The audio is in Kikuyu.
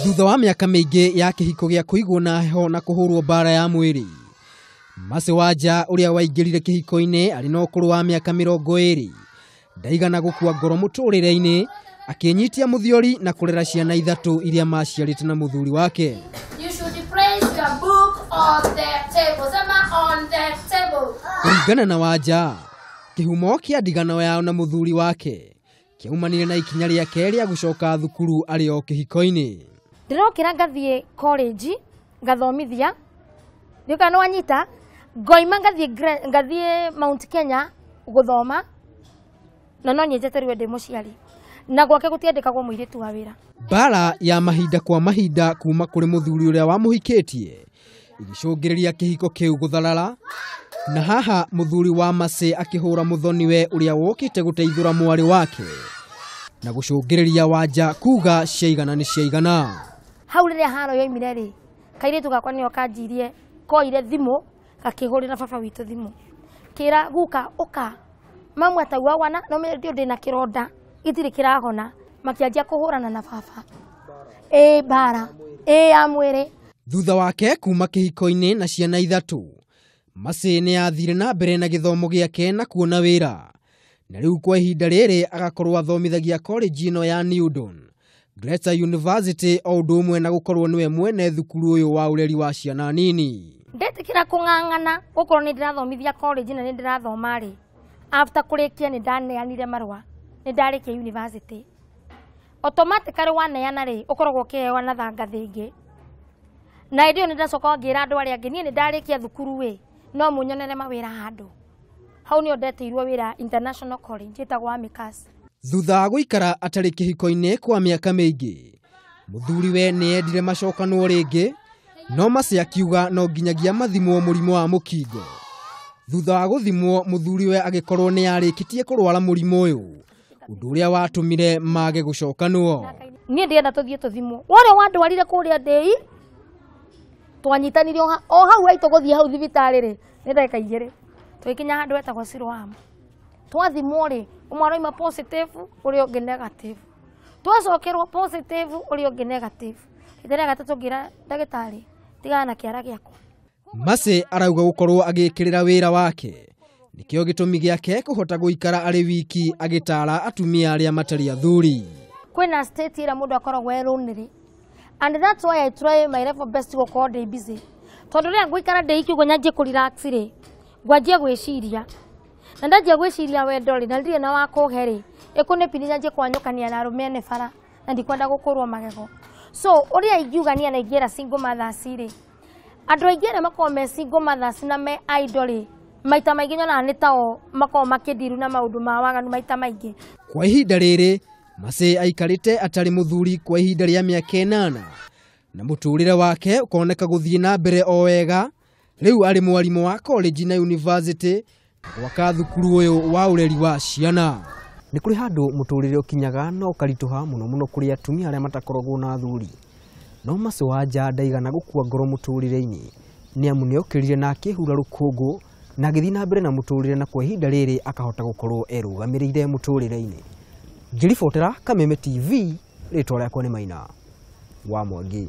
Thutha wa mĩaka mĩingĩ ya kĩhiko gĩa kũigwo na heho na kũhũrwo mbara ya mwĩrĩ, Mercy Wanja ũrĩa waingĩrire kĩhiko-inĩ arĩ na ũkũrũ wa mĩaka 20 ndaigana gũkua ngoro mũtũrĩre-inĩ, akĩnyitia mũthiori na kũrera ciana ithatũ iria maciarĩte na mũthuri wake. You should place your book on the table. Sema on the table. Kũringana na Wanja, kĩhumo kĩa ndigano yao na mũthuri wake kĩaumanire na ikinya rĩake rĩa gũcoka thukuru arĩ o kĩhiko-inĩ. Ndĩrokĩra ngathiĩ college ngathomithia, ndiũka nĩ wanyita, ngoima ngathiĩ Mount Kenya gũthoma, na no nyenjete rĩu ndĩ mũciari, na gwake gũtiandĩkagwo mũirĩtu wa wĩra. Mbara ya mahinda kwa mahinda kuma kũrĩ mũthuri ũrĩa wamũhikĩtie igĩcũngĩrĩria kĩhiko kĩu gũtharara, na haha mũthuri wa Mercy akĩhũra mũthoniwe ũrĩa wokĩte gũteithũra mwarĩ wake na gũcũngĩrĩria Wanja kuga ciaigana nĩ ciaigana. Hau rĩrĩa haro yoimire rĩ, kairĩtu gakwa nĩo kanjirie, koire thimũ gakĩhũrĩra baba witũ thimũ, kĩra guka ũka mamu atauga wana no ndio ndĩna kĩronda gĩtirĩ kĩrahona, makĩanjia kũhũrana na baba ĩ mbara ĩ ya mwĩrĩ. Thutha wake kuma kĩhiko-inĩ na ciana ithatũ, Mercy nĩ athire na mbere na gĩthomo gĩake na kuona wĩra, na rĩu kwa ihinda rĩrĩ agakorwo athomithagia college ĩno ya New Dawn Greater University, o ũndũ ũmwe na gũkorwo nĩwe mwene thukuru ũyũ wa ũreri wa ciana nini. Ndetĩkĩra kũng'ang'ana gũkorwo nĩ ndĩrathomithia college na nĩ ndĩrathoma rĩ, after kũrĩkia nĩ ndaneanire marũa, nĩ ndarĩkia university. Automatically waneana rĩ, ũkoragwo ũkĩheo na thangathĩ ĩngĩ. Na hĩndĩ ĩyo nĩ ndacoka ngĩra andũ arĩa angĩ, niĩ nĩ ndarĩkia thukuru ĩ, no mũnyonere mawĩra handũ. Hau nĩho ndetĩirwo wĩra International College ĩtagwo Amicus. Thutha wa gũikara atarĩ kĩhiko-inĩ kwa mĩaka mĩingĩ, mũthuriwe nĩ endire macokanwo rĩngĩ, no Mercy akiuga no nginyagia mathimwo mũrimũ wa mũkingo. Thutha wa gũthimwo, mũthuriwe agĩkorwo nĩ arĩkĩtie kũrwara mũrimũ ũyũ, ũndũ ũrĩa watũmire mage gũcokanwo. Niĩ ndĩrenda tũthiĩ tũthimwo. Ũrĩa wandwarire kũrĩa ndĩi, twanyitanire o hau haitũ gũthiĩ hau thibitarĩ rĩ, nĩ ndagĩka igĩrĩ. Tũgĩkinya handũ hetagwo Siloam. Twathimwo rĩ, ũmwe aroima positive, ũrĩa ũngĩ negative. Twacokerwo positive, ũrĩa ũngĩ negative. Rita rĩa gatatũ ngĩra ndagĩtarĩ, tigana na kĩara gĩakwa. Mercy arauga gũkorwo agĩkĩrĩra wĩra wake nĩkĩo gĩtũmi gĩake kũhota gũikara arĩ wiki agĩtara atumia arĩa matarĩ athuri. Kwĩna state ĩrĩa mũndũ akoragwo e lonely, and that's why I try my level best gũkorwo ndĩ busy, tondũ rĩrĩa ngũikara ndĩ iki ũguo nyanjie kũ relax rĩ, ngwanjia gwĩciria, na ndanjia gwĩciria wendo rĩ, na ndirĩ na wa kũhe rĩ, ĩkũnĩpini nyanjie kwanyũkania na arũme ene bara, na ndikwenda gũkũrwo magego. So ũrĩa ingiuga niĩ na ingĩra single mothers rĩ, andũ aingĩ arĩa makoragwo me single mothers na me idle rĩ, maita maingĩ nyonaga nĩ tao makoragwo makĩndiru na maũndũ ma waganu maita maingĩ. Kwa ihinda rĩrĩ, Mercy aikarĩte atarĩ mũthuri kwa ihinda rĩa mĩaka 8, na mũtũrĩre wake ũkoneka gũthiĩ na mbere o wega. Rĩu arĩ mwarimũ wa college na university na gwaka thukuru ũyũ wa ũreri wa ciana. Nĩ kũrĩ handũ mũtũrĩre ũkinyaga na ũkaritũha mũno mũno kũrĩ atumia arĩa matakoragwo na athuri. No Mercy Wanja ndaigana gũkua ngoro mũtũrĩre-inĩ, nĩ amu nĩokĩrire na akĩhura rũkũngũ na agĩthiĩ na mbere na mũtũrĩre, na kwa ihinda rĩrĩ akahota gũkorwo erũgamĩrĩire mũtũrĩre-inĩ. Ngĩribotera Kameme TV, rĩtwa rĩakwa nĩ Maina wa Mwangi.